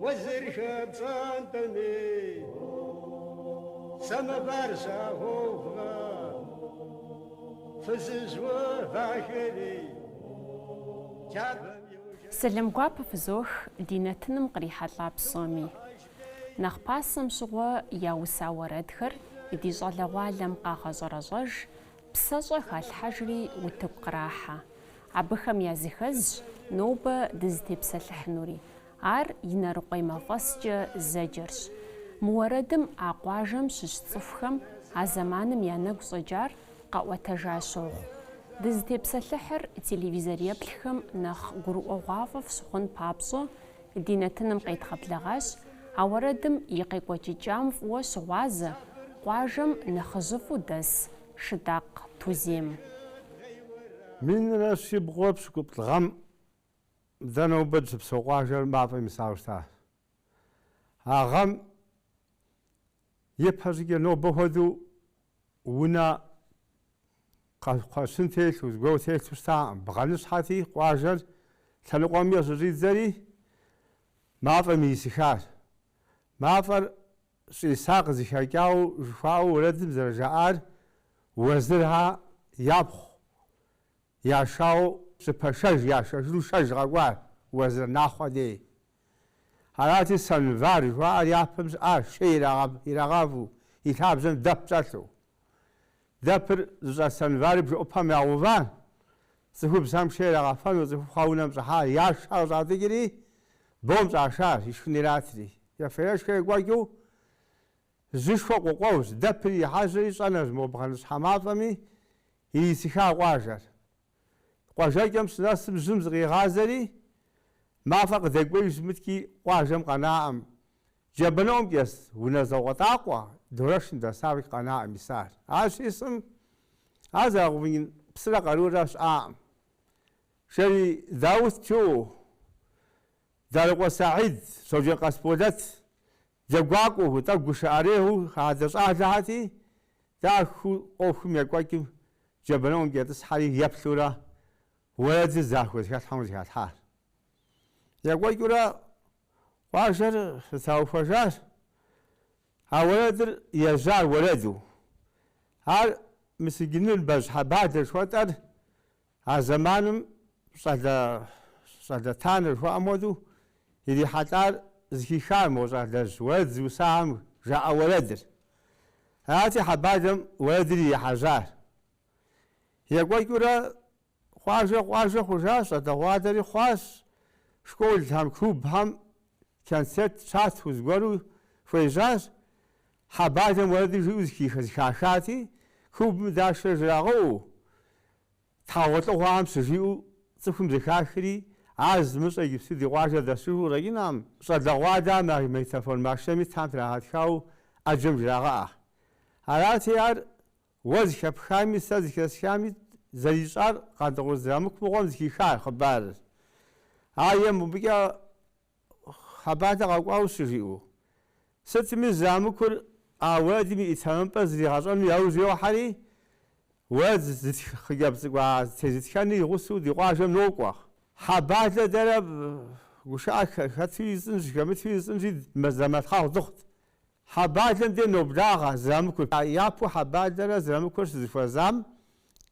Уэзырхэ пщӏантӏэми самовар щагъэувэ, фызыжь увахэри джабэм йожэх. Сэлам гуапэ фызох ди нэтыным кърихьэлӏа псоми. Нэхъ пасэм щыгъуэ яуса уэрэдхэр ди щӏалэгъуалэм къагъэщӏэрэщӏэж, псэщӏэ халъхьэжри утыку кърахьэ. Абыхэм языхэзщ нобэ дызытепсэлъыхьынури. Ар Инарыкъуей мафӏэскӏэ зэджэрщ. Мы уэрэдым а къуажэм щыщ цӏыхухэм а зэманым я нэгу щӏэкӏар къэӏуэтэжа щохъу. Дызытепсэлъыхьыр телевизор еплъхэм нэхъ гурыӏуэгъуафӏэ фщыхъун папщӏэ, ди нэтыным къедгъэблэгъащ а уэрэдым и къекӏуэкӏыкӏам фӏыуэ щыгъуазэ, къуажэм нэхъыжьыфӏу дэс Шыдакъ Тузем. Минрэ щибгъурэ пщыкӏуплӏ гъэм Дэ нобэ дыщыпсэу къуажэр мафӏэм исауэ щытащ. А гъэм ипэ щӏыкӏэ нобэ хуэдэу унэ кхъуэщын телъу, зыгуэр телъу щытакъым. Бгъэныщхьэти, къуажэр лъэныкъуэмкӏэ щыщӏидзэри, мафӏэм ирисыхащ. Мафӏэр щӏиса къызыхэкӏауэ жыхуаӏэу уэрэдым зэрыжаӏар Уэзырхэ япхъу Яшауэ щӏыпэ шэж яшэжыну шэж къэкӏуар Уэзыр Нахъуэ дей. Арати, сэнвар жыхуаӏэр япэм щыӏар шей ирагъафэу, и лъабжьэм дэп щӏэлъу. Дэпыр зыщӏэлъ сэнвари бжэӏупэм ягъэува, цӏыхубзхэм шей ирагъэфэну цӏыхухъухэр унэм щӏыхьар, я шхэр къыщӏатӏыкӏри, бом щӏашащ, и шхын иратри. Ефэ-ешхэ екӏуэкӏыу, жьышхуэ къыкъуэущ, дэпыр ирихьэжьэри щӏэнэщ мо бгъэныщхьэ мафӏэми, Ирисыха къуажэр. Къуажэкӏэм щынэсым жьым зыкъигъазэри, мафӏэ къыдэкӏуеижщ мыткӏи къуажэм къэнаӏым. Джэбэнэӏум кӏэс унэ закъуэтӏакъуэ Дорэшым дэса фӏэкӏ къэнаӏым исар. Ар щисым, ар зэрагъэувыкӏын псырэ къарурэ щыӏакъым. Шэрий Даут жиӏэу, Дарыкъуэ Саид, Щоджэн Къасболэт Джэгуакӏуэу, тӏэкӏу гушыӏэрейуэ адэ щӏалэхьэти, дахэу ӏуэхум екӏуэкӏым джэбэнэӏум кӏэтӏысхьэри еплъурэ уэрэдыр захуэ зэхэлъхьэм зэхалъхьащ. Екӏуэкӏыурэ къуажэр зэтраухуэжащ. А уэрэдыр ежьар уэрэду. Ар мис иджы Ныбэжь Хьэбалэ жыхуэтӏэр А зэманым щӏалэ щӏалэ танэ жыхуаӏэм хуэдэу ирихьэлӏар зыхихар мо щӏалэжь уэрэд зыусахэм жаӏэ уэрэдыр. Арати, Хьэбалэм уэрэдыр ирихьэжьар. Екӏуэкӏыурэ къуажэ къуажэ хъужащ, щӏалэгъуалэри хъуащ, школхэм, клубхэм концерт щату зыгуэру хуежьащ. Хьэбалэм уэрэдыр жиӏэу зэхахати, клубым дашэрэ жрагъэӏэу, Хьэгъуэлӏыгъуэхэм щыжиӏэу цӏыхум зэхахри, ар зымыщӏэ иджыпсту ди къуажэ дэсыжу къыщӏэкӏынкъым, щӏалэгъуалэм магнитофон машинэм итхэм трагъэтхауэ ӏэджэм жрагъэӏэ. Арати, ар уэ зыхэпхами, сэ зыхэсхами зэрищӏар Къантӏыгъу Зырамыку мыгъуэм зыхихар хъыбарыр. Ар е мыбыкӏэ Хьэбалэ къэкӏуауэ щыжиӏэу. Сытми, Зырамыкур а уэрэдым и тэмэмыпӏэр зригъэщӏэну яужь йохьэри, уэрэд зытх хъыджэбз цӏыкӏу а тезытхэни и гъусэу ди къуажэм нокӏуэ. Хьэбалэ дэрэ гушыӏэ хэтуи ищӏынщ, хэмытуи ищӏынщи, зэмалъхьэгъу дыхъут. Хьэбалэм де ноблагъэ Зырамыкур. Япэу Хьэбалэрэ Зырамыкур щызэхуэзам,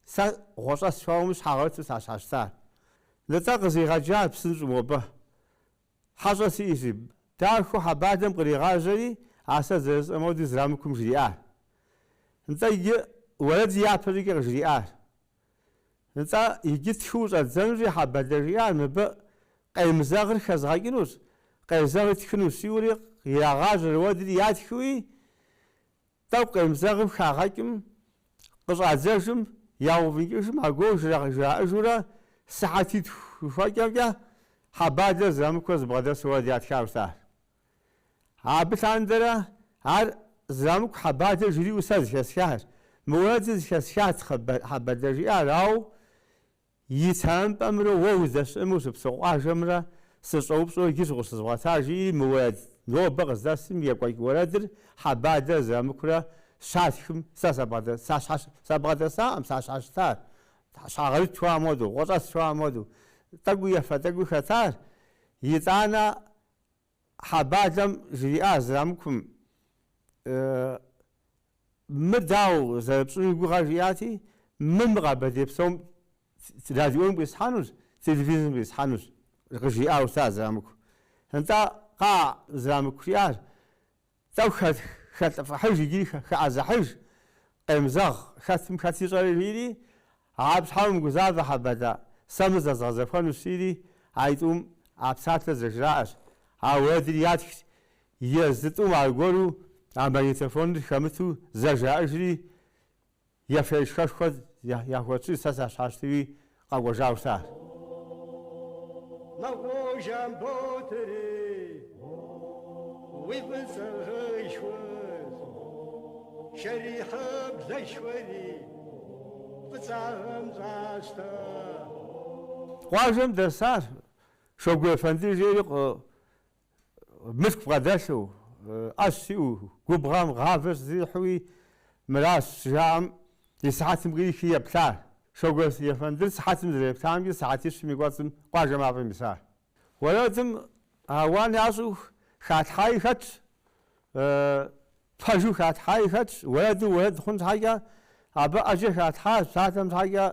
сэ гъуэщӏэс жыхуаӏэм щхьэгъэрыту сащхьэщытар. Нтӏэ къызигъэджар псынщӏэу мобы. Хьэщӏэ сиӏэщи, дахэу Хьэбалэм къригъажьэри, а сэ зэрысӏэм хуэдэу Зырамыкум жриӏар. Нтӏэ иджы уэрэдыр япэ щӏыкӏэ къыжриӏар. Нтӏэ иджы тхыу щӏэддзэнущи, Хьэбалэ жиӏар, мыбы къемызэгъыр хэзгъэкӏынущ, къезэгъыр тхынущ, жиӏэури ирагъажьэр уэрэдри ятхыуи, тӏэкӏу къемызэгъым хагъэкӏым, къыщӏадзэжым, яувынкӏыжым аргуэру жраӏэжурэ сыхьэтитху жыхуэкӏэмкӏэ Хьэбалэ Зырамыкур зыбгъэдэсу уэрэд ятхауэ щытащ. Абы лъандэрэ ар Зырамыку Хьэбалэ жриӏэу сэ зэхэсхащ. Мы уэрэдыр зэхэсхат Хьэбалэ жиӏар, ауэ и тэмэмыпӏэмрэ уэ уздэщыӏэмрэ ущыпсэу къуажэмрэ сыщӏэупщӏэу иджыщ къыщызгъуэта, жиӏэри мы уэрэд нобэ къыздэсым екӏуэкӏ уэрэдыр Хьэбалэ Зырамыкурэ щатхым сэ сабгъэдэсакъым, сащхьэщытар. Щхьэгъэрыт жыхуаӏэм хуэдэу, гъуэщӏэс жыхуаӏэм хуэдэу, тӏэкӏуи ефэ тӏэкӏуи хэтар. Итӏанэ. Хьэбалэм жриӏащ Зырамыкум, Мыр дауэ зэрыпщӏын уи гугъэ жиӏати, мыр мы Къэбэрдей псом радиом къисхьэнущ, телевизорым къисхьэнущ, къыжриӏауэ щыта Зырамыку. Нтӏэ, къа Зырамыку жиӏащ, тӏэкӏу хэлӏыфӏыхьыж иджыри хэӏэзыхьыж, къемызэгъ хэтым хэт ищӏэрэ жиӏэри, абы щхьэ умыгузавэ, Хьэбалэ, сэ мыр зэзгъэзэхуэнущ, жиӏэри, аитӏум а псалъэр зэжраӏэщ, а уэрэдыр ятхщ, езы тӏум аргуэру а магнитофоныр хэмыту зэ жаӏэжри, ефэ-ешхэшхуэ яхуэтщӏри, сэ сащхьэщытуи къэкӏуэжауэ щытащ. Мэкъуо Жамботри, уи фӏыцӏагъэшхуэщ, Шэрихьэблэшхуэри фӏыцӏагъэм щӏащтэ. Къуажэм дэсащ Шогуэ ефэнды жери мылъку бгъэдэлъу, ӏэщ иӏэу, губгъуэм гъавэ щызэрихьэуи мыращ щыжаӏэм и сыхьэтым кърихри еплъащ. Шогуэ ефэндыр сыхьэтым зэреплъамкӏэ сыхьэтищым и кӏуэцӏым къуажэ мафӏэм исащ. Уэрэдым ауан ящӏу халъхьаи хэтщ, пэжу халъхьаи хэтщ, уэрэдыр уэрэд хъун щхьэкӏэ абы ӏэджэ халъхьащ, псалъэм щхьэкӏэ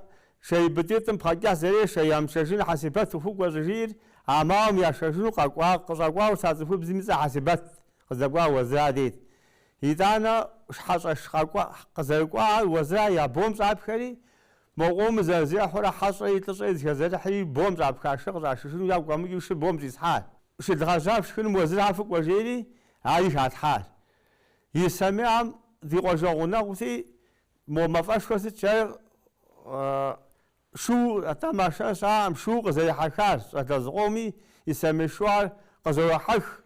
шеибыдитӏым пхъэкӏыхь зэрешэ, ямышэжын Хьэсибэт ухукӏуэ щӏыжиӏэр, а мауэм яшэжыну къэкӏуа, къыщӏэкӏуауэ щыта цӏыхубзым и цӏэ Хьэсибэт къыздэкӏуа Уэзыра дейт. Итӏанэ хьэщӏэш къэкӏуа, къызэрыкӏуар Уэзыра я бом щӏапхэри, мо къомыр зэрызехьэурэ хьэщӏэри лӏыщӏэри зыхэзэрыхьри бом щӏапха шыр къыщӏашыжыну ягу къэмыкӏыу шыр бом щӏисхьащ. Шыл гъэжьа фшхыным Уэзыра фыкӏуэ жери, ари халъхьащ. Ислъэмейм ди къуажэ гъунэгъути, мо мафӏэшхуэ сыт жаӏэри шу, атӏэ машинэ щыӏакъым, шу къызэрехьэхащ щӏалэ зыкъоми, Ислъэмей шухэр къызорахьэх,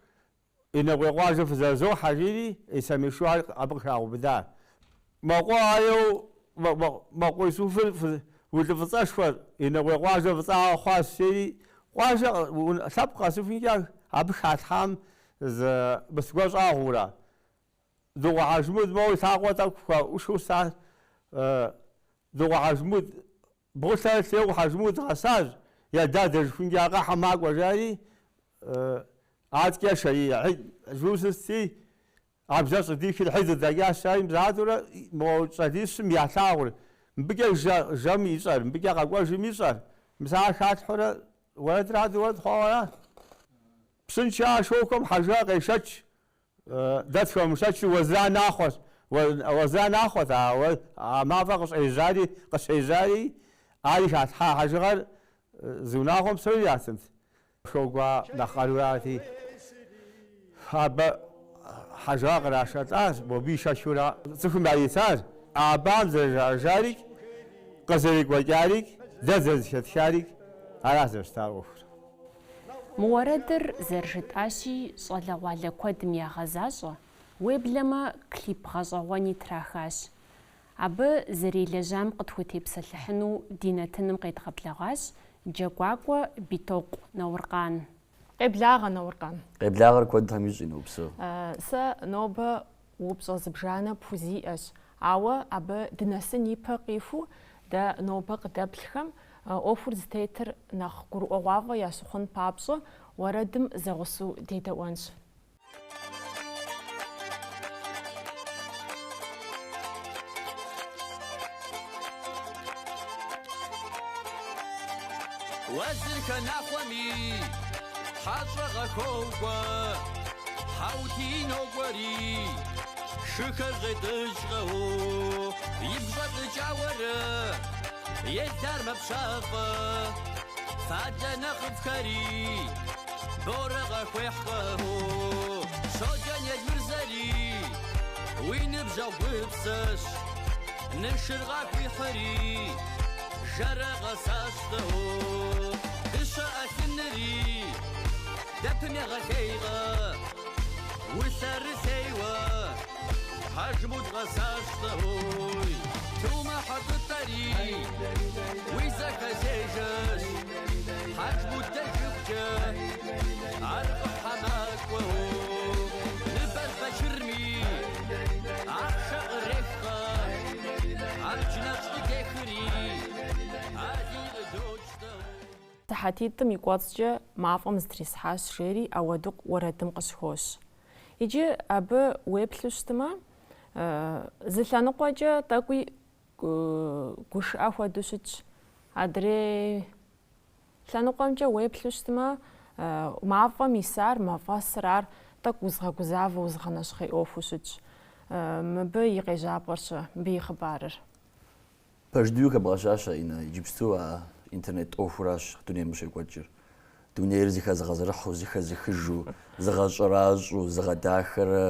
Инарыкъуей къуажэ фызэрызохьэ, жиӏэри Ислъэмей шухэр абы къыхагъэубыдащ. Мэкъуо аеу Мэкъуо Исуфыр улӏы фӏыцӏэшхуэр, Инарыкъуей къуажэ фӏыцӏагъэ хъуащ, жери къуажэ лъэпкъ къэсыхункӏэ абы халъхьам зы мысгуэр щӏагъуурэ. Дыгъу Хьэжмуд моуэ и лъакъуэ тӏэкӏу хуэӏушэу щытащ. Дыгъу Хьэжмуд бгъулъэр лъеу Хьэжмуд гъэсащ, Елдар дэжыхункӏэ къэхьэ макӏуэ жари, аткӏэ шэрий жу сысти, абжьэ щӏыдихыр хьи дыдэкӏащ жари, мызадурэ мо щӏалищым ялъагъур, мыбыкӏэ жэм ищӏэр, мыбыкӏэ къэкӏуэжым ищӏэр, мис ар халъхьэурэ уэрэдыр адэу уэрэд хъуауэ ара? Псыншэ шоухэм хьэжыгъэ къешэч, Дэ тхуэмышэчыр Уэзыра Нахъуэщ. Уэзыра Нахъуэт а мафӏэ къыщӏежьари, къыщежьари, ари халъхьа хьэжыгъэр зы унагъуэм псори ятынт. Шогуа нэхъ къарурати, абы хьэжыгъэ кърашэлӏащ, мобы ишэчурэ цӏыхум яритащ. Абыхэм зэрыжаӏэжарикӏ, къызэрекӏуэкӏарикӏ, дэ зэрызэхэтхарикӏ, аращ зэрыщытар ӏуэхур. Мы уэрэдыр, зэрыжытӏащи, щӏалэгъуалэ куэдым ягъэзащӏэ, уеблэмэ клип гъэщӏэгъуэни трахащ. Абы зэрелэжьам къытхутепсэлъыхьыну ди нэтыным къедгъэблэгъащ джэгуакӏуэ Битокъу Науркъан. Къеблагъэ, Науркъан. Къеблагъэр куэд Тхьэм ищӏ, упсэу. Сэ нобэ Упщӏэ зыбжанэ пхузиӏэщ, ауэ абы дынэсын ипэ къихуу дэ нобэ къыдэплъхэм ӏуэхур зытетыр нэхъ гурыӏуэгъуафӏэ ящыхъун папщӏэ уэрэдым зэгъусэу дедэӏуэнщ. Уэзырхэ Нахъуэми хьэщӏэ къахуокӏуэ, Хьэутий нокӏуэри, шыхэр щӏетӏыкӏ о. Игу щӏэлӏыкӏауэрэ, Елдар мэпщафӏэ, фадэ нэхъыфӏхэри Борэ къахуехь о. Щоджэн Елмырзэри уи ныбжьэгъу гупсэщ, нышыр къахуихьри, жэрэ къэсащ о. Дыщэ ӏэлъынри дэпым егъэлъейгъэ, улъэрылъейуэ Хьэжмуд къэсащ ой. Тумэ Хьэтӏытӏэри уи зэхэзежэщ, Хьэжмуд дэжыхукӏэ ар къыхьэ макӏуэ. Ныбэр бэчырми ахъшэ кърехкъэ, абдж нэщӏ къыдехри Алий къыдокӏ. Сыхьэт. Сыхьэтитӏым и кӏуэцӏкӏэ мафӏэм зытрисхьащ, жери ауэду уэрэдым къыщыхощ. Иджы абы уеплъу щытмэ, зы лъэныкъуэкӏэ тӏэкӏуи гушыӏэ хуэдэу щытщ. Адрей лъэныкъуэмкӏэ уеплъу щытмэ, мафӏэм исар, мафӏэсыр ар тӏэкӏу узыгъэгузавэ, узыгъэнэщхъей ӏуэхуу щытщ. Мыбы и къежьапӏэр-щэ, мыбы и хъыбарыр? Пэж дыдэу хэбгъэщащ, Иннэ, иджыпсту а интернет ӏуэхуращ дунейм къыщекӏуэкӏыр. Дунейр зыхэзыгъэзэрыхьу, зыхэзыхыжу, зыгъэщӏэращӏэу, зыгъэдахэрэ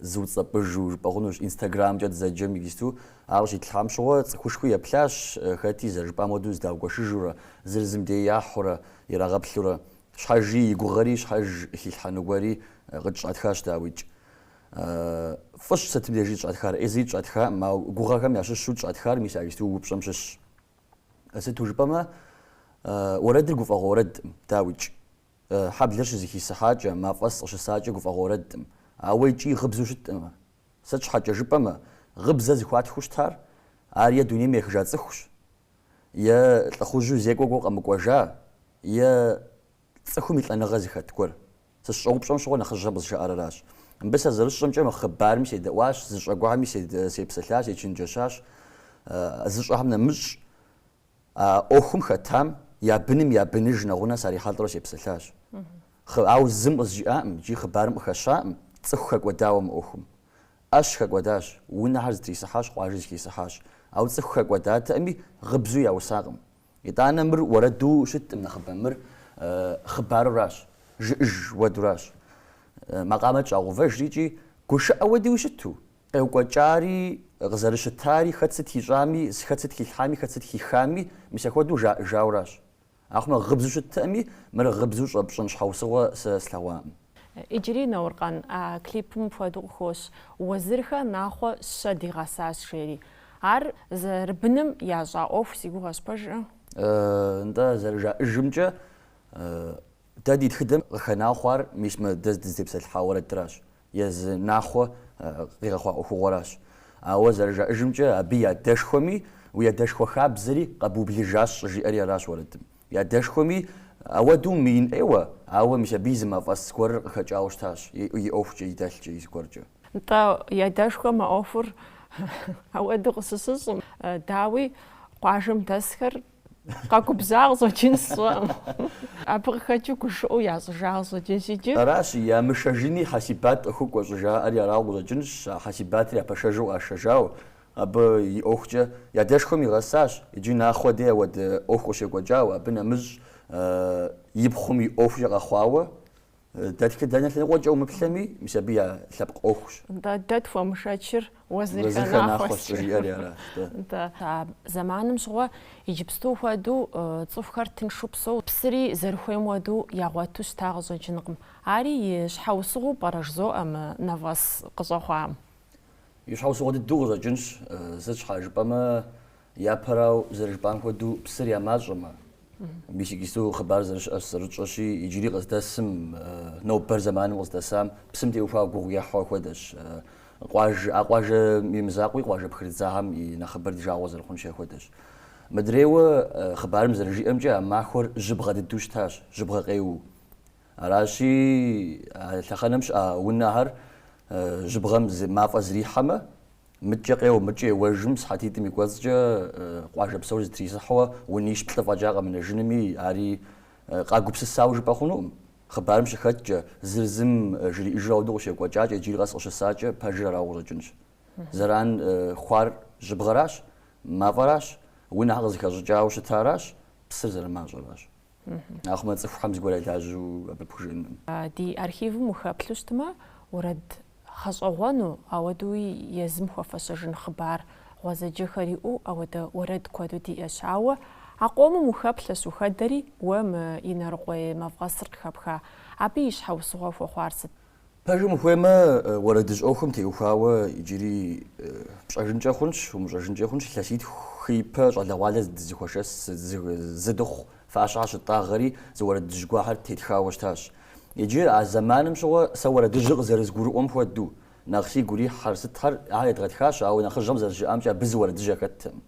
зыуцӏэпӏыжу жыпӏэ хъунущ. Инстаграмкӏэ дызэджэм иджыпсту ар къыщитлъхьам щыгъуэ цӏыхушхуи еплъащ, хэти зэрыжыпӏам хуэдэу зыдаугуэшыжурэ, зыр зым дей яхьурэ, ирагъэплъурэ. Щхьэжи и гугъэри, щхьэж хилъхьэну гуэри къытщӏатхащ, дауикӏ. Фӏыщ сытым дежи тщӏатхар, ӏей зыри тщӏатхакъым, ауэ гугъэхэм ящыщу тщӏатхар мис а иджыпсту упщӏэм щыщщ. Сыту жыпӏэмэ, уэрэдыр гуфӏэгъуэ уэрэдкъым, дауикӏ. Хьэблэр щызэхисыхьакӏэ, мафӏэс къыщысакӏэ гуфӏэгъуэ уэрэдкъым, ауэ икӏи гъыбзэу щыткъым ар. Сыт щхьэкӏэ жыпӏэмэ, гъыбзэ зыхуатхыу щытар, ар е дунейм ехыжа цӏыхущ, е лӏыхъужьу зекӏуэ кӏуэу къэмыкӏуэжа, е цӏыхум и лӏэныгъэ зыхэт гуэр. Сыщыщӏэупщӏэм щыгъуэ нэхъыжьхэм къызжаӏар аращ. Мыбы сэ зэрысщӏэмкӏэ мы хъыбарми седэӏуащ, зыщӏэ гуэрхэми сепсэлъащ, сечэнджэщащ. Зыщӏэхэм нэмыщӏ а ӏуэхум хэтам я быным я быныж нэгъунэ сарихьэлӏэурэ сепсэлъащ. Ауэ зым къызжиӏакъым икӏи хъыбарым къыхэщакъым цӏыху хэкӏуэдауэ мы ӏуэхум. ӏэщ хэкӏуэдащ, унэхэр зытрисыхьащ, къуажэ зыхисыхьащ. Ауэ цӏыху хэкӏуэдатэкъыми, гъыбзэу яусакъым. Итӏанэ мыр уэрэду щыткъым нэхъыбэм, мыр хъыбаруращ, жыӏэж уэдуращ. Макъамэ тщӏагъэувэжри икӏи гушыӏэ уэдуи щыту, къеукӏуэкӏари, къызэрыщытари, хэт сыт ищӏами, хэт сыт хилъхьами, хэт сыт хихами, мис апхуэдэу жаӏэжауращ. Ахъумэ гъыбзэу щыттэкъыми, мыр гъыбзэу щӏэпщӏын щхьэусыгъуэ сэ слъэгъуакъым. Иджыри, Науркъан, а клипым мыпхуэдэу къыхощ, Уэзырхэ Нахъуэ щэ дигъэсащ, жери. Ар зэрыбыным ящӏа ӏуэху си гугъэщ, пэжӏэ? Нтӏэ, зэрыжаӏэжымкӏэ, дэ ди тхыдэм къыхэна хъуар мис мы дэ дызытепсэлъыхьа уэрэдращ, езы Нахъуэ къигъэхъуа ӏуэхугъуэращ. Ауэ зэрыжаӏэжымкӏэ, абы и адэшхуэми уи адэшхуэ хабзэри къэбублыжащ щӏыжиӏэри аращ уэрэдым. И адэшхуэми ауэдэу мыин ӏейуэ, ауэ мис абы и зы мафӏэс гуэрыр къыхэкӏауэ щытащ и ӏуэхукӏэ, и дэлъкӏэ, и зыгуэркӏэ. Нтӏэ, и адэшхуэм а ӏуэхур ауэдэу къыщыщыщӏым, дауи, къуажэм дэсхэр къэгубжьа къыщӏэкӏын сщӏэкъым. Абы къыхэкӏыу гушыӏэу ящӏыжа къыщӏэкӏынщ иджы. Аращ, ямышэжыни Хьэсибат къыхукӏуэ щӏыжаӏэри арауэ къыщӏэкӏынщ, а Хьэсибатыр япэшэжу къашэжауэ. Абы и ӏуэхукӏэ и адэшхуэм игъэсащ, иджы Нахъуэ дей ауэдэ ӏуэху къыщекӏуэкӏауэ, абы нэмыщӏ и пхъум и ӏуэхукӏэ къэхъуауэ, дэтхэ дэнэ лъэныкъуэкӏэ умыплъэми, мис абы я лъэпкъ ӏуэхущ. Нтӏэ, дэ тхуэмышэчыр Уэзырхэ Нахъуэщ щӏыжиӏэри аращ. Нтӏэ, а зэманым щыгъуэ иджыпсту хуэдэу цӏыхухэр тыншу псэу, псыри зэрыхуейм хуэдэу ягъуэту щыта къыщӏэкӏынкъым. Ари и щхьэусыгъуэу пӏэрэ жызоӏэ мы нафӏэс къыщӏэхъуам. И щхьэусыгъуэ дыдэу къыщӏэкӏынщ, сыт щхьэ жыпӏэмэ, япэрауэ зэрыжыпӏам хуэдэу псыр я мащӏэмэ, мис иджыпсту хъыбар зэрыщыӏэщ, зэрытщӏэщи, иджыри къыздэсым, нобэр зэманым къыздэсам, псым теухуауэ гугъу ехьу апхуэдэщ. Къуажэ, а къуажэм и мызакъуи къуажэ пхырыдзахэм и нэхъыбэр ди жагъуэ зэрыхъунщи апхуэдэщ. Мыдрейуэ, хъыбарым зэрыжиӏэмкӏэ, а махуэр жьыбгъэ дыдэу щытащ, жьыбгъэ къеуэу. Аращи, а лъэхъэнэм щыӏа унэхэр жьыбгъэм мафӏэ зрихьэмэ, мыткӏэ къеуэ, мыткӏэ еуэжым, сыхьэтитӏым и кӏуэцӏкӏэ къуажэ псор зэтрисыхьуэ унищ-плӏы фӏэкӏа къэмынэжынуми, ари къагупсысауэ жыпӏэ хъунукъым. Хъыбарым щыхэткӏэ, зыр зым жриӏэжу ауэдэу къыщекӏуэкӏакӏэ, иджыри къэс къыщысакӏэ, пэжыр арауэ къыщӏэкӏынщ. Зэран хъуар жьыбгъэращ, мафӏэращ, унэхэр къызыхэщӏыкӏауэ щытаращ, псыр зэрымащӏэращ. Ахъумэ цӏыхухэм зыгуэр я лажьэу абы пхужыӏэнукъым. Ди архивым ухэплъу щытмэ, уэрэд гъэщӏэгъуэну, ауэдэуи езым хуэфэщэжын хъыбар гъуэзэджэхэр иӏэу ауэдэ уэрэд куэду диӏэщ. Ауэ а къомым ухэплъэщ, ухэдэри, уэ мы Инарыкъуей мафӏэсыр къыхэпха. Абы и щхьэусыгъуэ хуэхъуар сыт? Пэжым ухуеймэ, уэрэдыжь ӏуэхум теухуауэ иджыри пщӏэжынкӏэ хъунщ, умыщӏэжынкӏэ хъунщ, илъэситху ипэ щӏалэгъуалэ дызэхуэшэс зы дыхъу фащэхэр щыттӏагъэри зы уэрэдыжь гуэрхэр тетхауэ щытащ. Иджы а зэманым щыгъуэ сэ уэрэдыжьыр къызэрызгурыӏуэм хуэдэу, нэхъ сигу ирихьхэр, сытхэр ахэр едгъэтхащ, ауэ нэхъыжьхэм зэрыжаӏамкӏэ абы зы уэрэдыжь яхэттэкъым.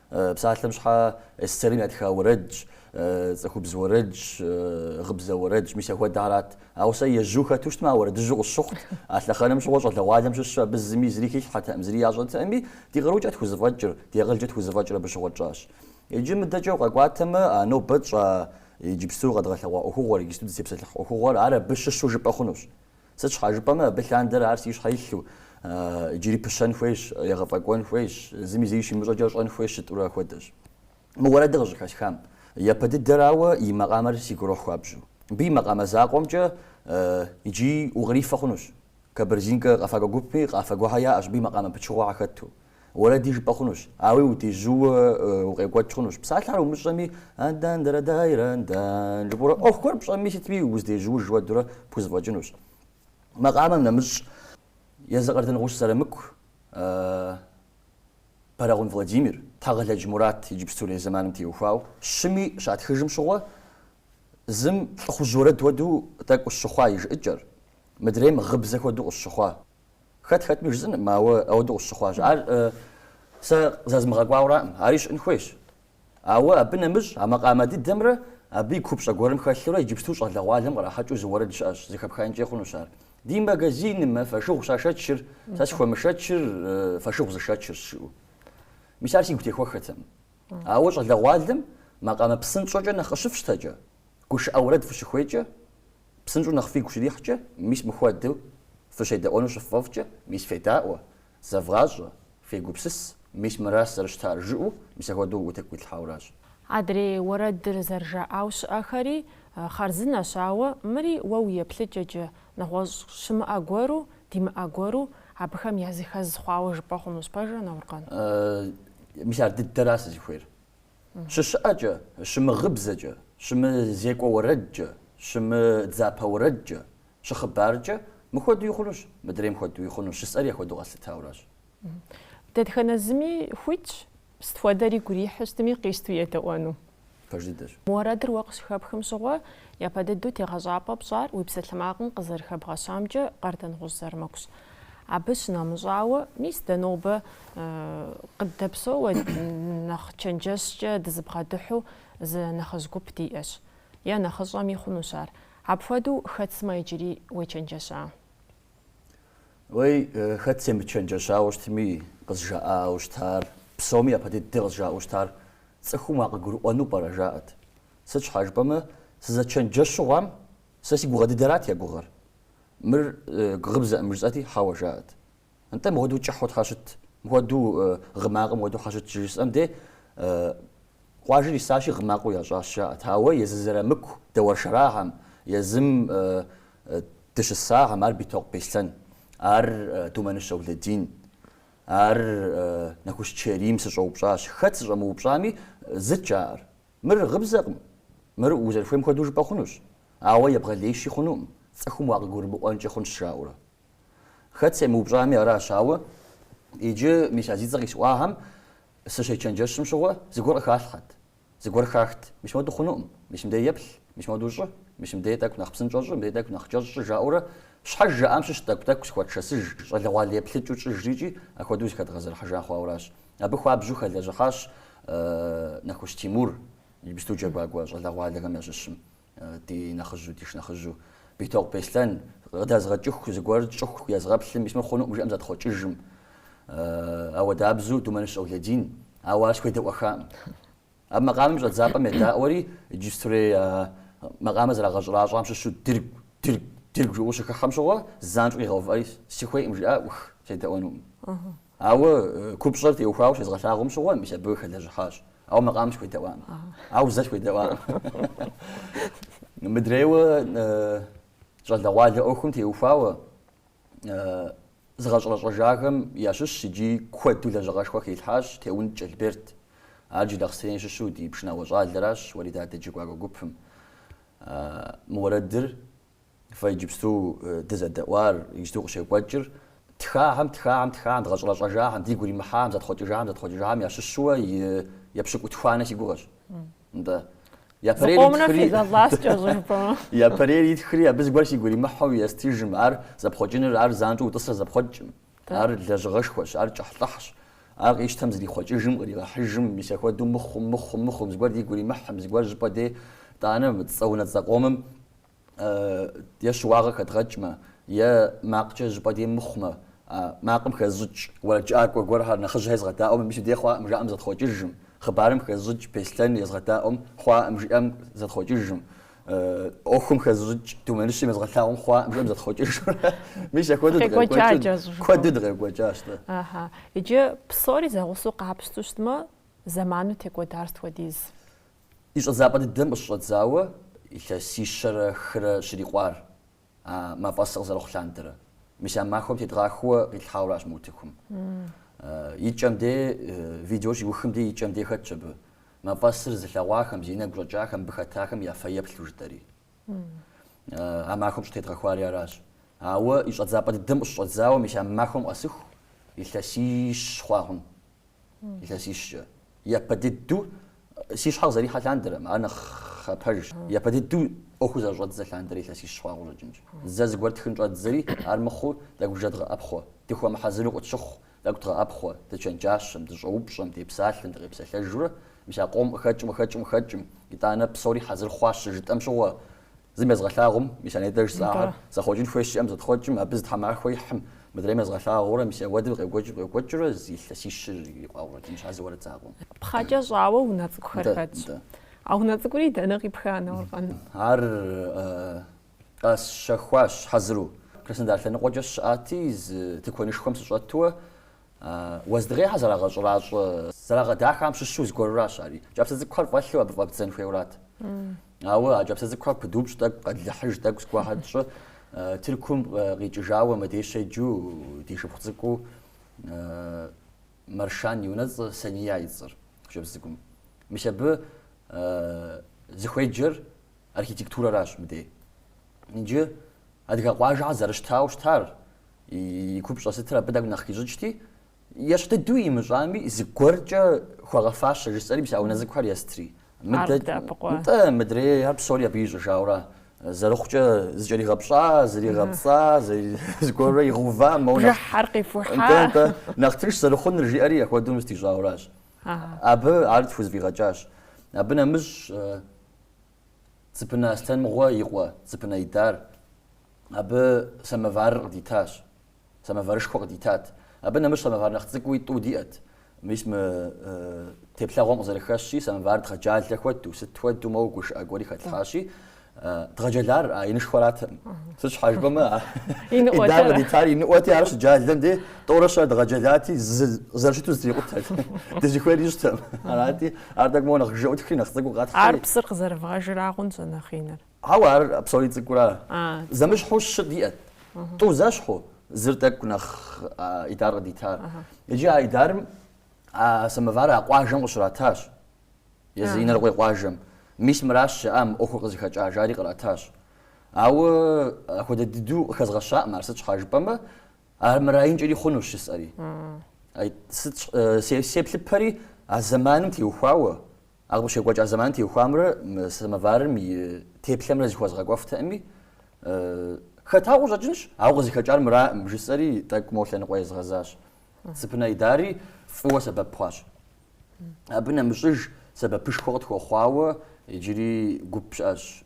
Псалъэм щхьэ СССР-м ятха уэрэдщ. цӏыхубз уэрэдщ, гъыбзэ уэрэдщ, мис ахуэдэрат. Ауэ сэ ежьу хэту щытмэ, а уэрэдыжьу къысщыхъут. А лъэхъэнэм щыгъуэ щӏалэгъуалэм щыщу абы зыми зыри хилъхьэтэкъым, зыри ящӏэтэкъыми, ди къарукӏэ тхузэфӏэкӏыр, ди акъылкӏэ тхузэфӏэкӏыр абы щыгъуэ тщӏащ. Иджы мыдэкӏэ укъэкӏуатэмэ, а нобэ тщӏа иджыпсту къэдгъэлъэгъуа ӏуэхугъуэр, иджыпсту дызытепсэлъыхь ӏуэхугъуэр, ар абы щыщу жыпӏэ хъунущ. Сыт щхьа жыпӏэмэ, абы лъандэрэ ар си щхьэ илъу, иджыри пыщэн хуейщ, егъэфӏэкӏуэн хуейщ, зыми зыри щимыщӏэкӏэ щӏэн хуейщ жытӏэурэ хуэдэщ. Мы уэрэдыр къыщӏыхэсхам, япэ дыдэрауэ и макъамэр сигу ирохь хуабжьу. Мыбы и макъамэ закъуэмкӏэ иджыи укърифэ хъунущ. Кабардинкэ къэфакӏуэ гупми къафэ гуэрхэр яӏэщ, абы и макъамэ пычыгъуэхэр хэту. Уэрэди жыпӏэ хъунущ, ауи удежьууэ укъекӏуэкӏ хъунущ. Псалъэр умыщӏэми, андан-дарадайрандан жыпӏэурэ ӏуэху гуэр пщӏэми сытми уздежьууж хуэдэурэ пхузэфӏэкӏынущ. Макъамэм нэмыщӏ езы Къардэнгъущӏ Зырамыку, Бэрэгъун Владимир, Тхьэгъэлэдж Мурат иджыпстурей зэманым теухуауэ щыми щатхыжым щыгъуэ зым лӏыхъужь уэрэд хуэдэу тӏэкӏу къысщыхъуа и жыӏыкӏэр, мыдрейм гъыбзэ хуэдэу къысщыхъуа. Хэт хэтми жысӏэнкъым, ауэ ауэдэу къысщыхъуащ. Ар сэ зэзмыгъэкӏуауэраӏым, ари щыӏэн хуейщ. Ауэ абы нэмыщӏ а макъамэ дыдэмрэ абы и купщӏэ гуэрым хэлъурэ иджыпсту щӏалэгъуалэм кърахьэкӏыу зы уэрэд щыӏэщ, зэхэпхаинкӏэ хъунущ ар. Ди магазиным фошыгъу щашэчыр, сэ схуэмышэчыр фошыгъу зышэчырщ, жиӏэу. Мис ар сигу техуэххэтэкъым. Ауэ щӏалэгъуалэм макъамэ псынщӏэкӏэ нэхъ къыщыфщтэкӏэ, гушыӏэ уэрэд фыщыхуейкӏэ, псынщӏэу нэхъ фигу щрихькӏэ, мис мыхуэдэу фыщедэӏуэну щыффӏэфӏкӏэ, мис федаӏуэ, зэвгъащӏэ, фегупсыс, мис мыращ зэрыщытар жыӏэу, мис ахуэдэу утыку итлъхьауращ. Адрей уэрэдыр зэрыжаӏауэ щыӏэхэри хъарзынэщ, ауэ мыри уэ уи еплъыкӏэкӏэ, нэгъуэщӏ щымыӏэ гуэру, димыӏэ гуэру абыхэм языхэз хъуауэ жыпӏэ хъунущ, пэжрэ, Науркъан? Мис ар дыдэра сызыхуейр. Щыщыӏэкӏэ, щымыгъыбзэкӏэ, щымызекӏуэ уэрэдкӏэ, щымыдзапэ уэрэдкӏэ, щыхъыбаркӏэ мыхуэдуи хъунущ, мыдрейм хуэдуи хъунущ, жысӏэри ахуэдэу къэслъытауращ. Дэтхэнэ зыми хуитщ, сыт хуэдэр игу ирихьу щытми, къищтэу едэӏуэну. Пэж дыдэщ. Уэрэдыр уэ къыщыхэпхым щыгъуэ, япэ дыдэу тегъэщӏапӏэ пщӏар уи псалъэмакъым къызэрыхэбгъэщамкӏэ Къардэнгъущӏ Зырамыкущ. Абы щынэмыщӏауэ, мис дэ нобэ къыддэпсэууэ нэхъ чэнджэщкӏэ дызыбгъэдыхьу зы нэхъыжь гуп диӏэщ. Е нэхъыщӏэми хъунущ ар. Апхуэдэу хэт сымэ иджыри уечэнджэща? Уей, хэт семычэнджэщауэ щытми, къызжаӏауэ щытар, псоми япэ дыдэ къызжаӏэу щытар, цӏыхум уакъыгурыӏуэну пӏэрэ, жаӏэт. Сыт щхьа жыпӏэмэ, сызэчэнджэщу хъуам, сэ си гугъэ дыдэрат я гугъэр. Мыр гъыбзэкъым жысӏэти, хьэуэ, жаӏэт. Нтӏэ, мыхуэдэу кӏыхьу тхьэ щыт, мыхуэдэу гъы макъым хуэдэу хьэ щыт щыжысӏэм де, къуажэр исащи гъы макъыу ящӏащ, жаӏэт. Ауэ езы Зырамыку дэуэршэрахэм, езым дыщысахэм, ар Битокъу Беслъэн, ар Думэныщ Аулэдин, ар Нэхущ Чэрим сыщӏэупщӏащ. Хэт сыщӏэмыупщӏами, зыт жаӏэр. Мыр гъыбзэкъым, мыр узэрыхуейм хуэдэу жыпӏэ хъунущ, ауэ ебгъэлеищи хъунукъым, цӏыхум уакъыгурымыӏуэнкӏэ хъунщ, жаӏэурэ. Хэт семыупщӏами аращ, ауэ иджы мис а зи цӏэ къисӏуахэм сыщечэнджэщым щыгъуэ зыгуэр къыхалъхьэт, зыгуэр хахт. Мис мыуэду хъунукъым, мис мыдей еплъ, мис мыуэду щӏы, мис мыдей тӏэкӏу нэхъ псынщӏэ щӏы, мыдей тӏэкӏу нэхъ кӏэщӏ щӏы, жаӏэурэ щхьэж жаӏам щыщ тӏэкӏу-тӏэкӏу зыхуэтшэсыж, щӏалэгъуалэ еплъыкӏэу тщӏыжри икӏи апхуэдэу зыхэдгъэзэрыхьыжа хъуауращ. Абы хуабжьу хэлэжьыхьащ Нэхущ Тимур, иджыпсту джэгуакӏуэ щӏалэгъуалэхэм ящыщым, ди нэхъыжьу, ди шынэхъыжьу. Битокъу Беслъэн, къыдэзгъэкӏыху, зыгуэр тщӏыху езгъэплъым, мис мыр хъунукъым жиӏэм зэтхъуэкӏыжым. Ауэдабзэу Думэныщ Аулэдин, ауэ ар схуедэӏуэхакъым. Абы макъамэм и щӏэдзапӏэм едаӏуэри, иджыпстурей макъамэ зэрагъэщӏэращӏам щыщу дыргу, дыргу, дыргу жиӏэу щыхыхьэм щыгъуэ, занщӏэу къигъэувыӏэри, сыхуейкъым жиӏа, ӏух, седэӏуэнукъым. Ауэ купщӏэр теухуауэ щезгъэлъагъум щыгъуэ, мис абы хэлэжьыхьащ. Ауэ макъамэм схуедэӏуакъым. Ауэ зэ схуедэӏуакъым. Мыдрейуэ щӏалэгъуалэ ӏуэхум теухуауэ зыгъэщӏэрэщӏэжахэм ящыщщ икӏи куэду лэжьыгъэшхуэ хилъхьащ Теун Кӏэлберт. Ар Джылахъстэней щыщу ди пшынауэ щӏалэращ, Уэридадэ джэгуакӏуэ гупым. Мы уэрэдыр Фэ иджыпсту дызэдэӏуар, иджыпсту къыщекӏуэкӏыр тхахэм, тхахэм, тхахэм, дгъэщӏэрэщӏэжахэм, дигу иримыхьахэм, зэтхъуэкӏыжахэм, зэтхъуэкӏыжахэм ящыщуэ и епщыкӏутхуанэ си гугъэщ. Нтӏэ. Япэрейр Зыкъомрэ итхри, фелӏэлӏащ кӏэщӏу жыпӏэмэ. япэрейр итхри, абы зыгуэр сигу иримыхьу естыжым, ар зэпхъуэкӏыныр, ар занщӏэу утӏысрэ зэпхъуэкӏкъым. Ар лэжьыгъэшхуэщ, ар кӏыхьлӏыхьщ. Ар къищтэм зрихъуэкӏыжым, къригъэхьыжым, мис ахуэдэу мыхъум, мыхъум, мыхъум, зыгуэр дигу иримыхьым, зыгуэр щӏыпӏэ дей, итӏанэ мы цӏэ унэцӏэ къомым е щыуагъэ хэдгъэкӏмэ, е макъкӏэ щӏыпӏэ дей мыхъумэ, а макъым хэзыщӏыкӏ уэрэджыӏакӏуэ гуэрхэр нэхъыжьхэр езгъэдаӏуэм, мис дей хъуаӏым жаӏэм зэтхъуэкӏыжым, хъыбарым хэзыщӏыкӏ Беслъэн езгъэдаӏуэм хъуаӏым жиӏэм зэтхъуэкӏыжым, ӏуэхум хэзыщӏыкӏ Думэныщым езгъэлъагъум хъуаӏым жиӏэм зэтхъуэкӏыжурэ, мис апхуэдэу дыкъекӏуэкӏыу, куэду дыкъекӏуэкӏащ дэ. Аха. Иджы псори зэгъусэу къапщтэу щытмэ, зэману текӏуэдар сыт хуэдиз? И щӏэдзапӏэ дыдэм къыщыщӏэдзауэ илъэсищэрэ хырэ щрикъуар а мафӏэсыр къызэрыхъу лъандэрэ. Мис а махуэм тедгъахуэуэ къитлъхьауращ мы утыкум. И кӏэм дей, видеор щиухым дей и кӏэм дей хэтщ абы. Мафӏэсыр зылъэгъуахэм, зи нэгу щӏэкӏахэм, абы хэтахэм я фэеплъу жытӏэри. А махуэм щӏытедгъэхуари аращ. Ауэ и щӏэдзапӏэ дыдэм къыщыщӏэдзауэ мис а махуэм къэсыху илъэсищ хъуа хъун. Илъэсищкӏэ. Япэ дыдэу си щхьэ къызэрихьэ лъандэрэ, ар нэхъ пэжщ. Япэ дыдэу ӏуэхур зэрыщӏэддзэ лъандэрэ илъэсищ хъуа къыщӏэкӏынщ. Зэ зыгуэр тхын щӏэддзэри, ар мыхъуу тӏэкӏу жэдгъэӏэпхъуэ. Дыхуэмыхьэзыру къытщыхъу, тӏэкӏу дгъэӏэпхъуэ, дычэнджащэм, дыщӏэупщӏэм, депсалъэм, дыкъепсэлъэжурэ, мис а къом къыхэкӏым, къыхэкӏым, къыхэкӏым, итӏанэ псори хьэзыр хъуащ щыжытӏэм щыгъуэ, Зым езгъэлъагъум, мис а нетӏэ жысӏахэр, зэхъуэкӏын хуейщ жиӏэм зэтхъуэкӏым, абы зы тхьэмахуэ ихьым, мыдрейм езгъэлъагъуурэ, мис ауэдэу къекӏуэкӏым къекӏуэкӏыурэ зы илъэсищыр ирикъуауэ къыщӏэкӏынщ а зы уэрэд закъуэм. Пхъэкӏэ щӏауэ унэ цӏыкӏухэр хэтщ. А унэ цӏыкӏури дэнэ къипха, Науркъан? Ар къэсщэхуащ хьэзыру. Краснодар лъэныкъуэкӏэ сыщыӏати, зы тыкуэнышхуэм сыщӏэтуэ, Уэздыгъейхэр зэрагъэщӏэращӏэ, зэрагъэдахэм щыщу зыгуэруращ ари. Кӏапсэ цӏыкӏухэр фӏэлъу абы фӏэбдзэн хуейурат. Ауэ а кӏапсэ цӏыкӏухэр пыдупщӏ тӏэкӏу, къэдлыхьыж тӏэкӏу зыгуэрхэр тщӏы. Тыркум къикӏыжауэ мыдей щеджэу ди шыпхъу цӏыкӏуу Маршан и унэцӏэ Сания и цӏэр хъыджэбз цӏыкӏум. Мис абы зыхуеджэр архитектурэращ мыдей. Иджы адыгэ къуажэхэр зэрыщытауэ щытар, и купщӏэ сытыр абы тӏэкӏу нэхъ хищӏыкӏти, ещхь дыдэу имыщӏами, зыгуэркӏэ хуэгъэфащэ жысӏэри, мис а унэ цӏыкӏухэр естри. Ар къыдэӏэпыкъуа? Нтӏэ, мыдрейхэр псори абы ищӏыжауэра. Зэрыхъукӏэ зыкӏэригъэпщӏа, зригъэпцӏа, зыгуэрурэ игъэува, моуэ нэхъ. Бжыхьэр къихухьа. Нтӏэ, нтӏэ, нэхъ тынш зэрыхъунур жиӏэри апхуэдэу мис ищӏауращ. Абы ар тхузэфӏигъэкӏащ. Абы нэмыщӏ Цыпынэ Аслъэн мыгъуэ и къуэ Цыпынэ Идар абы самоварыр къыдитащ, самоварышхуэ къыдитат. Абы нэмыщӏ самовар нэхъ цӏыкӏууи тӏу диӏэт. Мис мы теплъэгъуэм къызэрыхэщи, самовар дгъэджалэ хуэдэу, сыт хуэдэу моуэ гушыӏэ гуэри хэтлъхьащи, дгъэджэлар а инышхуэратэкъым. Сыт щхьэ жыпӏэмэ, а Идар къыдитар иныӏуэти, ар щыджалэм дей тӏорэ щэ дгъэджэлати, зэрыщыту зэтрикъутэт. Дызыхуейр ищӏтэкъым. Арати, ар тӏэкӏу моуэ нэхъ жыжьэ ӏутхри, нэхъ цӏыкӏуу къэтхьри. Ар псыр къызэрывгъэжыра хъунщ а нэхъ иныр. Хьэуэ, ар псори цӏыкӏура. Зэмыщхьу щы диӏэт. Тӏу зэщхьу, зыр тӏэкӏу нэхъ Идар къыдитар. Иджы а Идарым а самовар а къуажэм къыщратащ. Езы Инарыкъуей къуажэм. Мис мыращ жаӏа мы ӏуэхур къызыхэкӏа жари къратащ. Ауэ апхуэдэ дыдэу къыхэзгъэщакъым ар сыт щхьа жыпӏэмэ, ар мыраинкӏэри хъунущ жысӏэри. Сыт сеплъыпэри а зэманым теухуауэ, ар къыщекӏуэкӏа зэманым теухуамрэ мы самоварым и теплъэмрэ зыхуэзгъэкӏуэфтэкъыми, хэта къыщӏэкӏынщ, ауэ къызыхэкӏар мыраӏым жысӏэри тӏэкӏу мо лъэныкъуэ езгъэзащ. Цыпынэ Идари фӏыуэ сэбэп хъуащ. Абы нэмыщӏыж сэбэпышхуэ къытхуэхъуауэ иджыри гуп щыӏэщ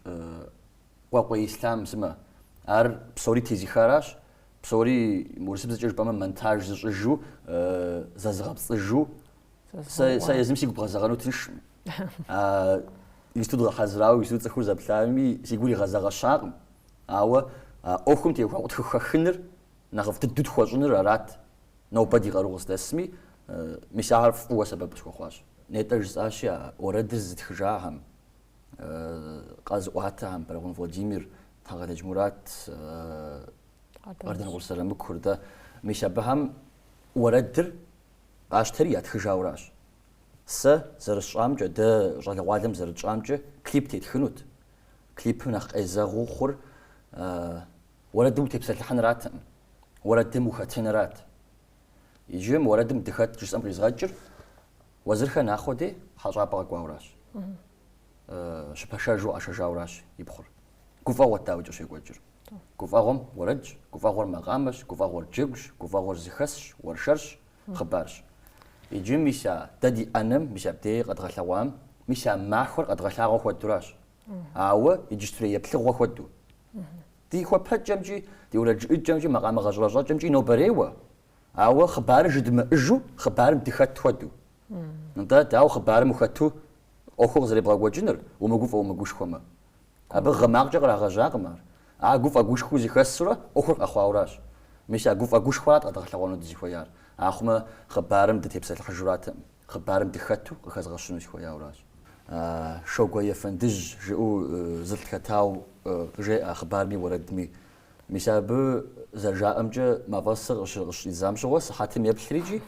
Къуэкъуей Ислъам сымэ. Ар псори тезыхаращ, псори урысыбзэкӏэ жыпӏэмэ монтаж зыщӏыжу, зэзыгъэпцӏыжу. Сэ, сэ езым сигу бгъэзэгъэну тыншкъым. Иджыпсту дгъэхьэзырауэ, иджыпсту цӏыхур зэплъами, си гур игъэзэгъэщакъым. Ауэ а ӏуэхум теухуауэ къытхухэхыныр, нэхъыфӏ дыдэу тхуэщӏыныр арат. Нобэ ди къару къыздэсми, мис ахэр фӏыуэ сэбэп къысхуэхъуащ. Нетӏэ жысӏащи, а уэрэдыр зытхыжахэм, къэзыӏуатэхэм, Бэрэгъун Владимир, Тхьэгъэлэдж Мурат, Къардэнгъущӏ Зырамыкур, дэ, мис абыхэм уэрэдыр къащтэри ятхыжауращ. Сэ зэрысщӏамкӏэ, дэ щӏалэгъуалэм зэрытщӏамкӏэ клип тетхынут. Клипым нэхъ къезэгъыу хъур Уэрэдым утепсэлъыхьынратэкъым, уэрэдым ухэтынырат. Иджы мы уэрэдым дыхэт жысӏэм къизгъэкӏыр Уэзырхэ Нахъуэ дей хьэщӏапӏэ къэкӏуауращ. Щыпэшэжу къашэжауращ и пхъур. Гуфӏэгъуэт дауикӏ щекӏуэкӏыр. Гуфӏэгъуэм уэрэдщ, гуфӏэгъуэр макъамэщ, гуфӏэгъуэр джэгущ, гуфӏэгъуэр зыхэсщ, уэршэрщ, хъыбарщ. Иджы мис а дэ ди ӏэнэм, мис абдей къэдгъэлъэгъуам, мис а махуэр къэдгъэлъагъуэ хуэдуращ. Ауэ иджыстурей еплъыгъуэ хуэду. Ди хуэпэкӏэмкӏи, ди уэрэд жыӏыкӏэмкӏи, макъамэ гъэщӏэрэщӏэкӏэмкӏи нобэрейуэ, ауэ хъыбарыр жыдмыӏыжу хъыбарым дыхэт хуэду. Нтӏэ, дауэ хъыбарым ухэту ӏуэхур къызэребгъэкӏуэкӏынур, умыгуфӏэ-умыгушхуэмэ? Абы гъы макъкӏэ кърагъэжьакъым ар. Ар гуфӏэ-гушхуэу зэхэсурэ ӏуэхур къэхъуауращ. Мис а гуфӏэ-гушхуэрат къэдгъэлъэгъуэну дызыхуеяр. Ахъумэ хъыбарым дытепсэлъыхьыжуратэкъым. Хъыбарым дыхэту къыхэзгъэщыну сыхуеяуращ. Шогуэ Ефэндыжь жиӏэу зылӏ хэтау къыжеӏэ а хъыбарми уэрэдми. Мис абы зэрыжаӏэмкӏэ мафӏэсыр къыщыщӏидзам щыгъуэ сыхьэтым еплърикӏи,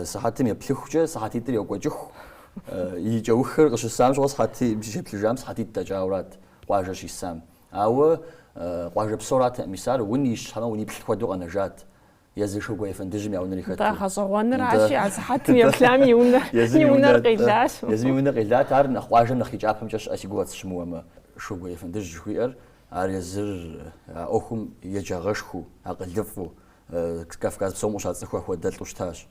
сыхьэтым еплъыхукӏэ сыхьэтитӏыр йокӏуэкӏыху, и кӏэухыр къыщысам щыгъуэ сыхьэтым щеплъыжам сыхьэтитӏ дэкӏаурат къуажэ щисам. Ауэ къуажэ псоратэкъым исар, унищ хьэмэ униплӏ хуэдэу къэнэжат. Езы Шогуэ Ефэндыжьым я унэри хэту. Нтӏэ, гъэщӏэгъуэныращи, а сыхьэтым еплъам и унэр, Езым и и унэр унэр, къелащ. Езым и унэр къелат, ар нэхъ къуажэм нэхъ и кӏапэмкӏэ щыӏэ си гугъэт сыщымыуэмэ. Шогуэ Ефэндыжь жыхуиӏэр, ар езыр а ӏуэхум еджагъэшхуэу, акъылыфӏу, Кавказ псом къыщацӏыху апхуэдэлӏу щытащ.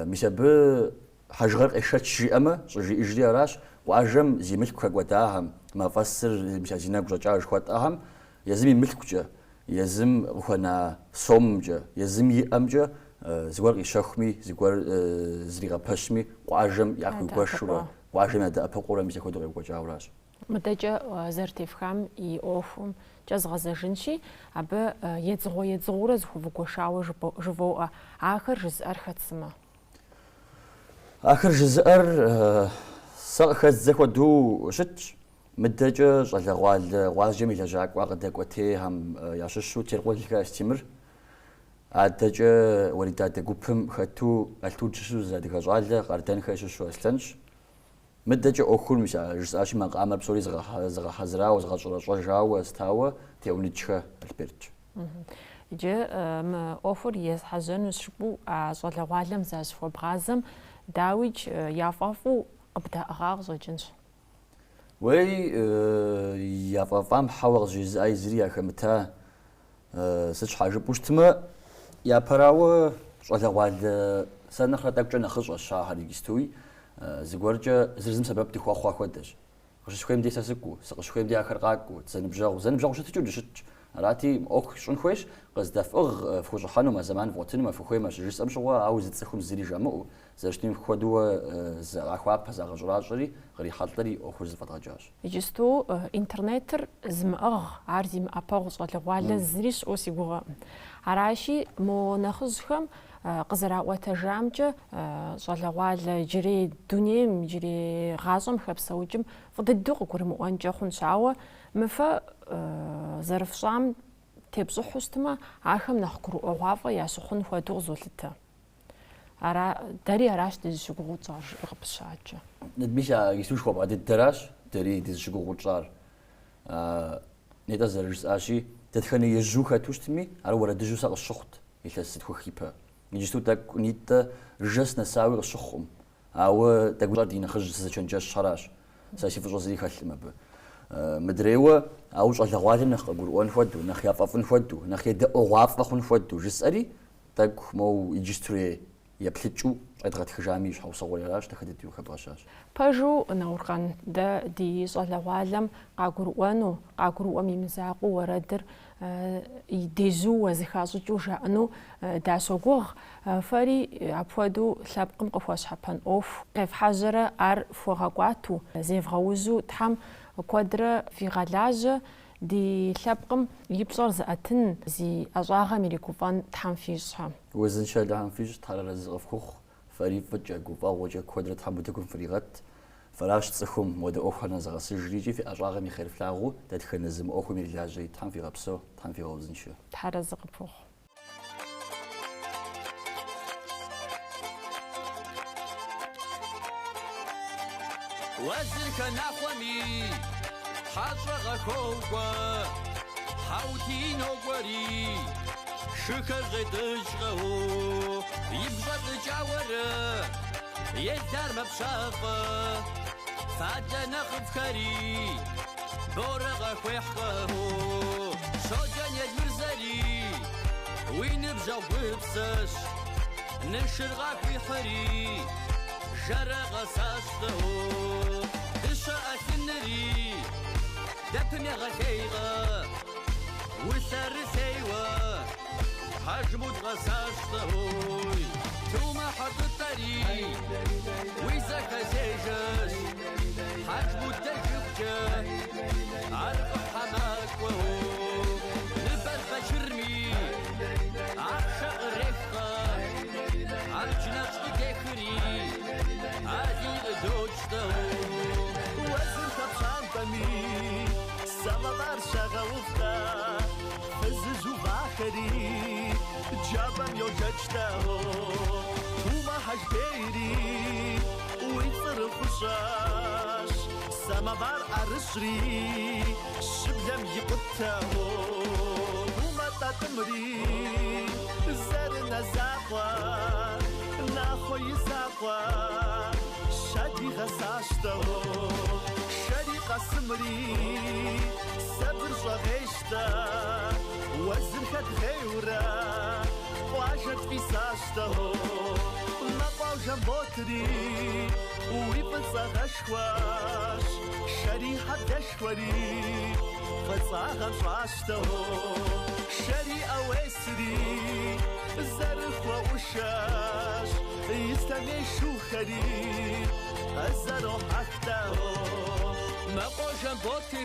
Мис абы хьэжыгъэр къешэч жиӏэмэ, щӏыжиӏэжри аращ, къуажэм зи мылъку хэкӏуэдахэм, мафӏэсыр мис а зи нэгу щӏэкӏа жыхуэтӏэхэм, езым и мылъкукӏэ, езым къыхуэна сомымкӏэ, езым иӏэмкӏэ зыгуэр къищэхуми, зыгуэр зригъэпэщми, къуажэм яхуигуэшурэ, къуажэм ядэӏэпыкъуурэ мис апхуэдэу къекӏуэкӏауращ. Мыдэкӏэ зэрытефхам и ӏуэхумкӏэ згъэзэжынщи, абы едзыгъуэ-едзыгъуэурэ зыхувыгуэшауэ жывоӏэ. Ахэр жызыӏэр хэт сымэ? Ахэр жызыӏэр сэ къыхэздзэ хуэдэу щытщ. Мыдэкӏэ щӏалэгъуалэ гъуазджэм и лэжьакӏуэ къыдэкӏуэтейхэм ящыщу Теркъулхэ Астемыр, адэкӏэ Уэридадэ гупым хэту Алътуд щыщу зы адыгэ щӏалэ, Къардэнхэ щыщу Аслъэнщ. Мыдэкӏэ ӏуэхур, мис а жысӏащи, макъамэр псори зыгъэхьэзырауэ, зыгъэщӏэрэщӏэжауэ стауэ Теуныкӏхэ Альбертщ. Иджы мы ӏуэхур езгъэжьэнущ жыпӏэу а щӏалэгъуалэм защыхуэбгъазэм, дауикӏ, яфӏэфӏу къыбдаӏыгъа къыщӏэкӏынщ. Уей, яфӏэфӏам хьэуэ къызжезыӏаи зыри яхэмыта. Сыт щхьа жыпӏэу щытмэ, япэрауэ, щӏалэгъуалэ сэ нэхърэ тӏэкӏукӏэ нэхъыщӏэщ ахэр иджыстуи, зыгуэркӏэ зыр зым сэбэп дыхуэхъуа хуэдэщ. Къыщысхуейм дей сэ сыкӏуэу, сыкъыщыхуейм дей ахэр къакӏуэу, зэныбжьэгъу, зэныбжьэгъу щытыкӏэу дыщытщ. Арати, ӏуэху щӏын хуейщ, къыздэфӏыгъ, фхущӏыхьэнумэ, зэман вгъуэтынумэ, фыхуеймэ, щыжысӏэм щыгъуэ, ауэ зы цӏыхум зыри жамыӏэу, зэрыщытын хуэдэуэ закъахуапэ, загъэщӏэращӏэри, кърихьэлӏэри ӏуэхур зэфӏэдгъэкӏащ. Иджысту интернетыр зымыӏыгъ, ар зимыӏэпэгъу щӏалэгъуалэ зыри щыӏэу си гугъэкъым. Аращи, мо нэхъыжьхэм къызэраӏуэтэжамкӏэ, щӏалэгъуалэ иджырей дунейм, иджырей гъащӏэм хэпсэукӏым фӏы дыдэу къыгурымыӏуэнкӏэ хъунщ, ауэ мы фэ зэрыфщӏам тепщӏыхьу щытмэ, ахэм нэхъ гурыӏуэгъуафӏэ ящыхъун хуэдэу къызолъытэ. Ара, дэри аращ дызыщыгугъыу тщӏар, жиӏэу къыпыщакӏэ. Мис а иджысту жыхуэпӏа дыдэращ дэри дызыщыгугъыу тщӏар. Нетӏэ зэрыжысӏащи, дэтхэнэ ежьу хэту щытми, ар уэрэдыжьу сэ къысщыхъут илъэс зытхух ипэ. Иджысту тӏэкӏу нитӏэ жыжьэ сынэсауи къысщыхъукъым. Ауэ тӏэкӏу ди нэхъыжь сызэчэнджэщхэращ. Сэ си фӏыщӏэ зыри хэлъкъым абы. Мыдрейуэ, ауэ щӏалэгъуалэм нэхъ къыгурыӏуэн хуэдэу, нэхъ яфӏэфӏын хуэдэу, нэхъ едэӏуэгъуафӏэ хъун хуэдэу жысӏэри, Тӏэкӏу моуэ иджыстурей еплъыкӏэу щӏедгъэтхыжами и щхьэусыгъуэри аращ, дахэ дыдэу хэбгъэщащ. Пэжу, Науркъан, дэ ди щӏалэгъуалэм къагурыӏуэну, къагурыӏуэм и мызакъуэу уэрэдыр дежьууэ зыхащӏыкӏыу жаӏэну дащогугъ. Фэри апхуэдэу лъэпкъым къыхуэщхьэпэн ӏуэху къефхьэжьэрэ ар фхуэгъэкӏуатэу, зевгъэужьу Тхьэм куэдрэ фигъэлажьэ, Ди лъэпкъым и пщӏэр зыӏэтын, зи ӏэщӏагъэм иригуфӏэн Тхьэм фищӏхэ. Узыншэ Алыхьым фищӏ, Тхьэр арэзы къыфхухъу, фэри фӏыкӏэ, гуфӏэгъуэкӏэ куэдрэ Тхьэм утыкум фригъэт. Фэращ цӏыхум мыуэдэ ӏуэхухэр нэзыгъэсыжри икӏи фи ӏэщӏагъэм и хъер флъагъуу дэтхэнэ зы мы ӏуэхум ирилажьэри Тхьэм фигъэпсэу, Тхьэм фигъэузыншэ. Тхьэр арэзы къыпхухъу. Уэзырхэ Нахъуэми хьэщӏэ къахуокӏуэ, Хьэутий нокӏуэри, шыхэр щӏетӏыкӏкъэ, Игу щӏэлӏыкӏауэрэ, Елдар мэпщафӏэ, Фадэ нэхъыфӏхэри Борэ къахуехькъэ. Щоджэн Елмырзэри уи ныбжьэгъу гупсэщ. Нышыр къахуихьри, жэрэ гъэсащ-тӏэ. Дыщэ ӏэлъынри, дэпым егъэлъейгъэ, улъэрылъейуэ, Хьэжмуд гъэсащ-тӏэ. Тумэ Хьэтӏытӏэри, уи зэхэзежэщ, Хьэжмуд дэжыхукӏэ, ар къыпхьэмакӏуэ. Ныбэжь Бэчырми, ахъшэ кърехкъэ, абдж нэщӏ къыдехри, Алий къыдокӏ-тӏэ. Уэзырхэ пщӏантӏэми самовар щагъэувтӏэ, фызыжь увахэри джабэм йоджэкӏтэ. Тумэ Хьэжбейри уи цӏырыхъущӏэщ, самовар ӏэрыщӏри щыблэм икъутэу. Тумэ Тӏатӏымри зэрынэ закъуэ, Нахъуэ и закъуэ щадигъэсащ-тӏэ. Шэрий Къасымри сэбыр щӏэгъейщтэ, Уэзырхэ дгъейурэ къуажэр тфӏисащ-тӏэ. Мэкъуау Жамботри уи фӏыцӏагъэшхуэщ, Шэрий хьэблэшхуэри фӏыцӏагъэм щӏащтэу. Шэрий ӏэуесри зэрыхуэӏушэщ, Ислъэмей шухэри къызэрохьэхтэу. Мэкъуо Жамботри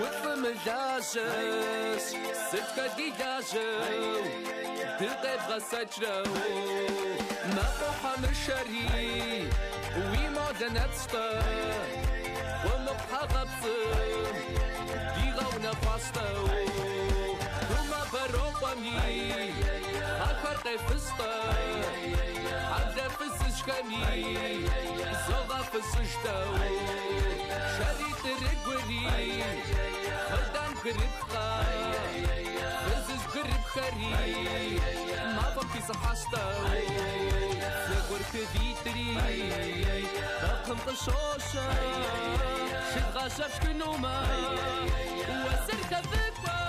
улӏымылажьэщ, сытхэр ди лажьэу дыкъебгъэсэкӏрэу. Мэкъуо Хьэмышэри уи молэ нэпцӏтӏэ, къумыкъу тхьэгъэпцӏым дигъэунэхъуащ-тӏэ. Тумэ Бэрокъуэми ахэр къефыщӏтӏэ, хьэблэ фызыжьхэми зогъэфыщӏыжтэу. Шэрий Тӏырыгури хъыдан бгырыпхкъэ, фызыжь бгырыпхэри мафӏэм хисыхьащ-тӏэ. Дзыгъур хывитӏри бэкхъым къыщощэ, шыд гъажьэ фшхынумэ, Уэзырхэ фыкӏуэ.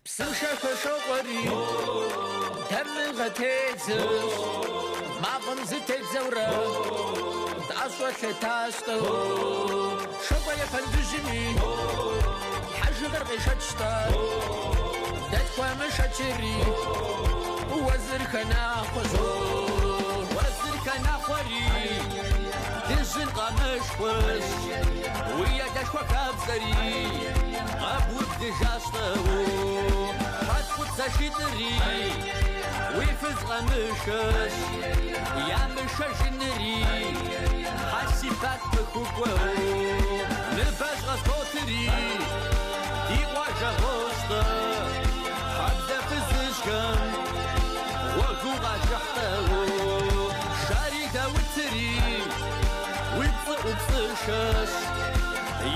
Псым шэхэр щокӏуэри, дамыгъэ тедзэщ, мафӏэм зытедзэурэ тӏэщӏэлъэтащ-тӏэ. Шокӏуэ ефэндыжьми, хьэжыгъэр къешэч-тӏэ, дэ тхуэмышэчри, Уэзырхэ Нахъуэщ. Уэзырхэ Нахъуэри дыжьын къамэшхуэщ, уи адэшхуэ хабзэри къэбублыжащ-тӏэ. Хьэткъут зэшитӏри уи фыз къэмышэщ, ямышэжынри Хьэсифат къыхукӏуэу. Ныбэжь Къасботри ди къуажэгъущ-тӏэ, хьэблэ фызыжьхэм гъуэгуу къажыхьтӏэ. Шэрий Даутри уи пцӏыӏупцӏышэщ,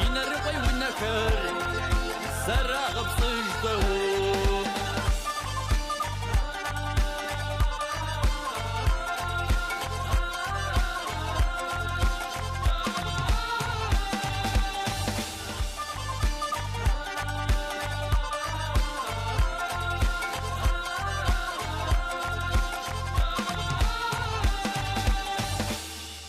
Инарыкъуей унэхэр зэрагъэпцӏыжтӏэ.